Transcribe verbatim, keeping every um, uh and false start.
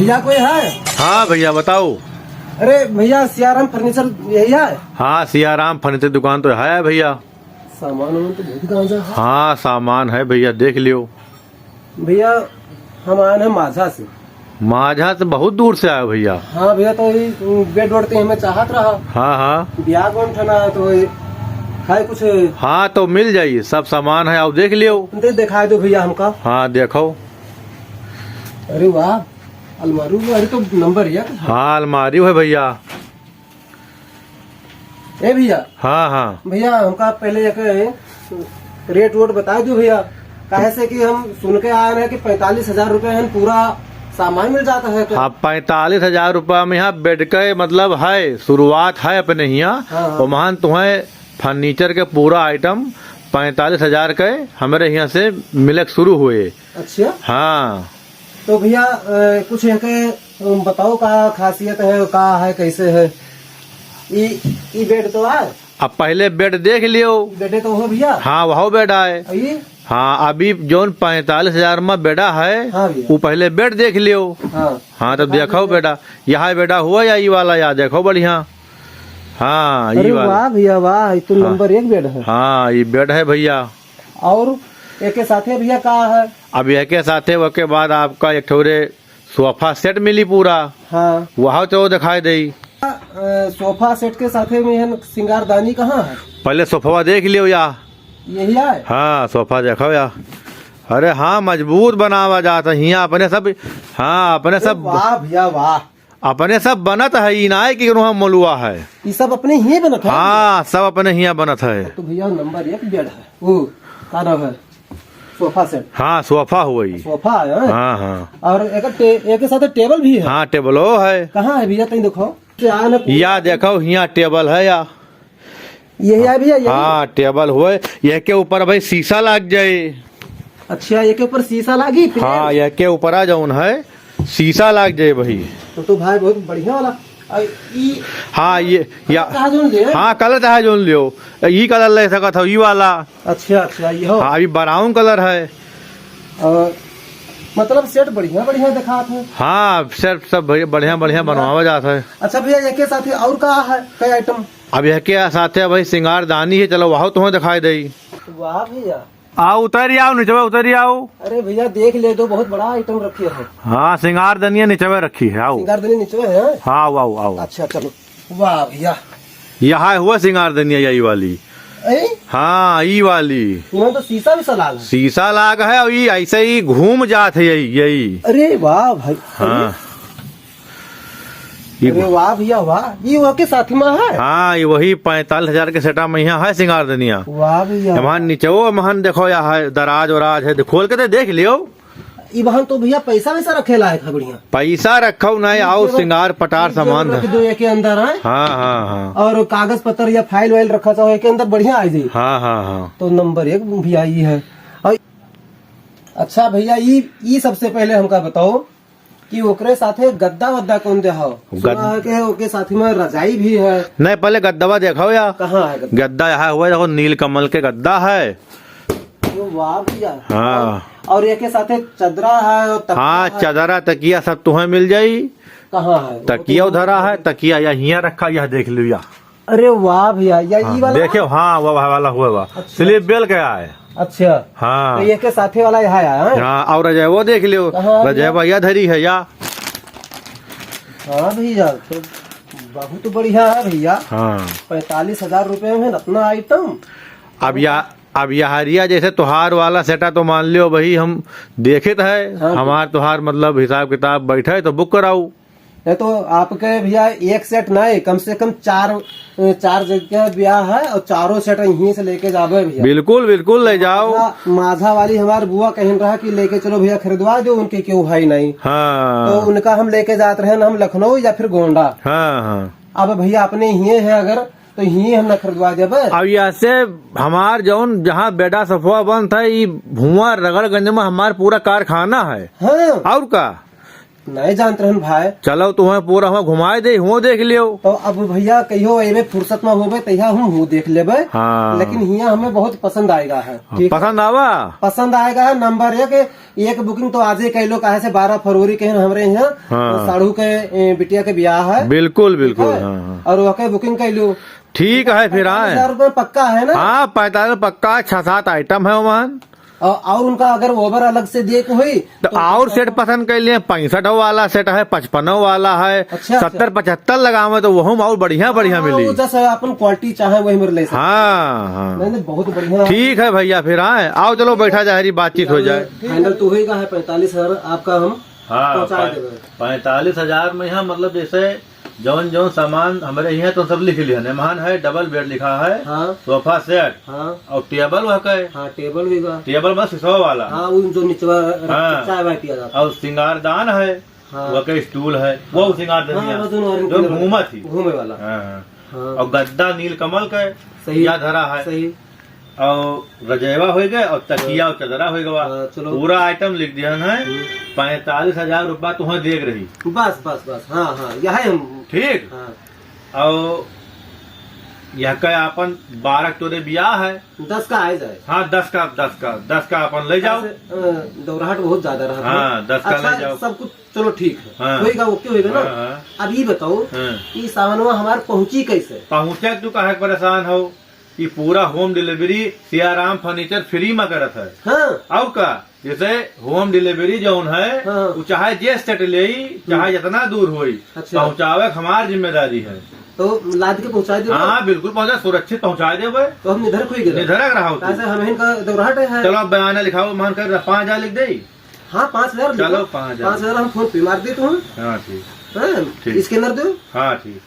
क्या कोई है? हाँ भैया, बताओ। अरे भैया, सियाराम फर्नीचर यही है? हाँ, सियाराम फर्नीचर दुकान तो है भैया। सामान वामान तो बहुत गांजा है। हाँ, सामान है भैया, देख लियो। भैया, हम आए हैं माझा से। माझा से बहुत दूर से आए हो भैया? हाँ भैया, तो ये बेड वेड तो हमें चाहत रहा। हाँ, हाँ। ब्याह कौन ठना है, तो ये है कुछ? हाँ, तो मिल जाई, सब सामान है, आओ देख लियो। दे, दिखाई दो भैया हमका। हाँ, देखो। अरे वाह, अलमारी, अरे तो नंबर एक है। हाँ, अलमारी है भैया। ए भैया। हाँ, हाँ। भैया, हमका पहले एक रेट वोट बता दो भैया, काहे से कि हम सुन के आए हैं कि पैंतालीस हजार रुपये में पूरा सामान मिल जाता है। तो हाँ, पैंतालीस हजार रुपया में यहाँ बेड के मतलब है, शुरुआत है अपने यहाँ। हाँ, हाँ। ओमहन तुम्हें फर्नीचर के पूरा आइटम पैंतालीस हजार के हमरे यहाँ से मिले के शुरू हुए। अच्छा। हाँ। तो भैया, अ, कुछ यहाँ के, अ, बताओ का खासियत है, का है, कैसे है? ई, ई बेड तो है। अब पहले बेड देख लियो। बेडे तो हो भैया। हाँ, वहो बेड आए। ई? हाँ, अभी जौन पैंतालीस हजार में बेडा है, हाँ भैया। वो पहले बेड देख लियो। हाँ। हाँ, तो हाँ देखो भैया। बेडा, यहाँ बेडा हुआ या ई वाला, या देखो बढ़िया। हाँ, अरे ई वाला। वाह भैया, वाह, ई तो हाँ। नंबर एक बेड है। हाँ, ई बेड है भैया। और एके साथे भैया का है? अब एके साथे ओके बाद आपका एक ठौरे सोफा सेट मिली पूरा। हाँ। वहाँ तो दिखाई देई। अ, सोफा सेट के साथे में है न, सिंगारदानी कहाँ है? पहले सोफवा देख लियो या। यही है? हाँ, सोफा देखो या। अरे हाँ, मजबूत बनावा जात है हियाँ अपने सब। हाँ, अपने अरे सब। वाह भैया, वाह। अपने सब बनत है, ई नाय कि केकरो हम मलुआ है। ई सब अपने ही बनत है? हाँ, सब अपने हियाँ बनत है। तो भैया नंबर एक बेड है। ओ, का नाम है? सोफा सेट। हाँ, सोफा हुआ ई। सोफा है, हैं? हाँ, हाँ। और एक टे-, एक साथ टेबल भी है? हाँ, टेबलो है। कहाँ है भैया, तनी देखो। से आ ना या देखो, हियाँ टेबल है या। यही है भैया, यही? हाँ, टेबल हुए, यह के ऊपर भाई शीशा लाग जाए। अच्छा, ये के ऊपर शीशा लागी फिर? हाँ, यह के ऊपर आ जौन है, शीशा लाग जाए भाई। तो, तो भाई बहुत बढ़िया वाला। आ, ई हाँ, ये या कहाँ जौन ले? हाँ, कलर चाहे जौन लियो, ई कलर ले सकत हो, ई वाला। अच्छा, अच्छा, ये हो। हाँ, अभी ब्राउन कलर है। और मतलब सेट बढ़िया, बढ़िया दिखात है। हाँ, सेट सब बढ़िया, बढ़िया, बढ़िया बनवावा जात है। अच्छा भैया, ये के साथ और का है, कई आइटम? अब यह के साथे भाई सिंगारदानी है, चलो वहाँ तुम्हें दिखाई देई। वाह भैया। आ उतरी आओ, निचवे उतरी आओ। अरे भैया देख ले, तो बहुत बड़ा आइटम रखे हो। हाँ, सिंगारदनिया निचवे रखी है, आओ। सिंगारदनिया निचवे है? हाँ, आओ, आओ, आओ। अच्छा चलो। वाह भैया। यह हुआ सिंगारदनिया, यही वाली। ए? हाँ, ई वाली। इमें तो शीशा भी लाग है। शीशा लाग है और ई ऐसे ही घूम जात है यही, यही। अरे वाह भाई। हाँ। ई अरे वाह भैया वाह, ई ओके साथ में है? हाँ, ई वही पैंतालीस हजार के सेटा में यहाँ है सिंगारदनिया। वाह भैया। एमहन नीचवो एमहन देखो, या है दराज वराज है, दे-, खोल के तो देख लियो। ई बहन तो भैया पैसा वैसा रखे लायक है बढ़िया। पैसा रखो नहीं, आओ जेवर, सिंगार पटार जेवर सामान रख दो एके अंदर है। हाँ, हाँ, हाँ। और कागज पत्र या फाइल वाइल रखा चाहो एके अंदर बढ़िया आ जाई। हाँ, हाँ, हाँ। तो नंबर एक भैया ई है। और अच्छा भैया, ई, ई सबसे पहले हमका बताओ, कि ओकरे साथे गद्दा वद्दा कौन दे हो? गद- सुना है कि ओके साथी में रजाई भी है। नहीं, पहले गद्दवा देखो या। कहाँ है गद्दा? गद्दा यहाँ हुआ, देखो नील कमल के गद्दा है। अरे वाह भैया। हाँ। और, और एके साथे चदरा है और तकिया हाँ, है। चदरा तकिया सब तुम्हें मिल जाई। कहाँ है? तकिया उधरा है, तकिया या हियाँ रखा, यह देख लियो या। अरे वाह भैया, या हाँ, ई वाला? देखियो, हाँ, वो वाला हुआ बा। अच्छा, स्लीप अच्छा। बेल के आए। अच्छा। हाँ। तो ये के साथे वाला यहाँ आया है? हाँ, और रजाई वो देख लियो। कहाँ है रजाई भैया? भैया धरी है या। हाँ भैया, तो बहुत बढ़िया है भैया। हाँ। पैंतालीस हजार रुपये में इतना आइटम। अब या, अब यहरिया जैसे तोहार वाला सेटा तो मान लियो भाई, हम देखित है, हाँ। हमार तोहार मतलब हिसाब किताब बैठे तो बुक कराऊ। नहीं तो आपके भैया एक सेट नहीं, कम से कम चार, चार जगह ब्याह है और चारों सेट यहीं से लेके जाबे भैया। बिल्कुल, बिल्कुल ले जाओ। माझा, माझा वाली हमार बुआ कहन रहा कि लेके चलो भैया, खरीदवा दो उनके, क्यों है नहीं। हाँ। तो उनका हम लेके जात रहे ना, हम लखनऊ या फिर गोंडा। हाँ, हाँ। अब भैया अपने हिये है अगर, तो हिये हम ना खरीदवा देबे। अब ऐसे हमार जौन जहाँ बेडा सोफा बनत है, ई भुआ रगड़गंज में हमार पूरा कारखाना है। हाँ। और का? नहीं जानत रहन भाई। चलो, तुम्हें पूरा हुआ घुमाए दे, हुआ देख लियो। तो अब भैया कहियो एमे फुर्सत में होबे, तहिया हम हुआ देख लेबे। हाँ। लेकिन हियाँ हमें बहुत पसंद आएगा है। हाँ, ठीक है? पसंद आवा? पसंद आएगा है, नंबर एक। एक booking तो आजे कइ लो, काहे से बारह फरवरी के हमरे यहाँ हाँ। साढ़ू के, ए, बिटिया के ब्याह है। बिल्कुल, ठीक बिल्कुल, है? हाँ, हाँ। और वके booking कइ लो। ठीक है, फिर आए। पैंतालीस हजार रुपये पक्का है ना? हाँ, पैंतालीस पक्का, छह सात item है वहाँ। और, और उनका अगर over अलग से दिए के होई, तो तो और set पसंद कर लिए, पैंसठ वाला set है, पचपन वाला है, अच्छा, अच्छा। सत्तर पचहत्तर लगावे तो वहू में और बढ़िया, बढ़िया हाँ, मिली। वो जैसे अपन quality चाहे वही मेरे ले सकते। हाँ, हाँ। नहीं, नहीं, बहुत बढ़िया। ठीक है भैया, फिर आए, आओ, चलो बैठा जाए, बातचीत हो जाए। Final तो होएगा है पैंतालीस हजार आपका हम हाँ, पहुँचा पै-, देबे। पैंतालीस हजार में यहाँ, मतलब, जैसे जौन जौन सामान हमरे यहाँ तो सब लिख लिया, मेहमान है, double bed लिखा है, हाँ। Sofa set हाँ। और table वह के। हाँ, table भी बा। Table बस सौ वाला। हाँ, वो जो निचवा रख-, हाँ। चाय वाय पिया जाता। और श्रृंगारदान है, हाँ। वह के stool है, वो हाँ। श्रृंगारदान हाँ, है, वो दोनों और जो निकले घूमत ही। घूमे वाला। हाँ, हाँ। हाँ। और गद्दा नीलकमल के सही। या धरा है। सही। और रजैवा होइ गए और तकिया हाँ। और चदरा होइ गवा। हाँ, चलो। पूरा item लिख दिहन है, हम्म। पैंतालीस हजार रुपया तुम्हें देख रही। बस, बस, बस, हाँ, हाँ, यही हम। ठीक। हाँ। और यह का अपन बारह तोरे ब्याह है। दस का आए जाए। हाँ, दस का, दस का, दस का अपन ले जाओ। ऐसे, अ, दौराहट बहुत ज्यादा रहा है। हाँ, दस का अच्छा, ले जाओ। सब कुछ चलो ठीक है। हाँ। होएगा, OK होएगा ना? हाँ, हाँ। अब ये बताओ हाँ। कि सामानवा हमार पहुँची कैसे? पहुँचे तू काहे परेशान हो? ई पूरा home delivery सियाराम furniture free में करत है। हाँ। और का? जैसे home delivery जौन है, हाँ। वो चाहे जे set लेई, चाहे हम्म। जितना दूर होई, अच्छा। पहुँचावे के हमार जिम्मेदारी है। तो लाद के पहुँचा देबो? हाँ, बिल्कुल पहुँचा, सुरक्षित पहुँचा देबो। तो हम निधरक होई गए। निधरक रहा हो तू। ऐसे हम इनका दौराहट है। चलो, अब बयाना लिखाओ, मान कर पाँच हजार लिख दे। हाँ, पाँच हजार चलो, लिखो। पाँच हजार। पाँच हजार हम PhonePe मार देत हूँ। हाँ, ठीक। हाँ, ठीक। Scanner दो। हाँ, ठीक।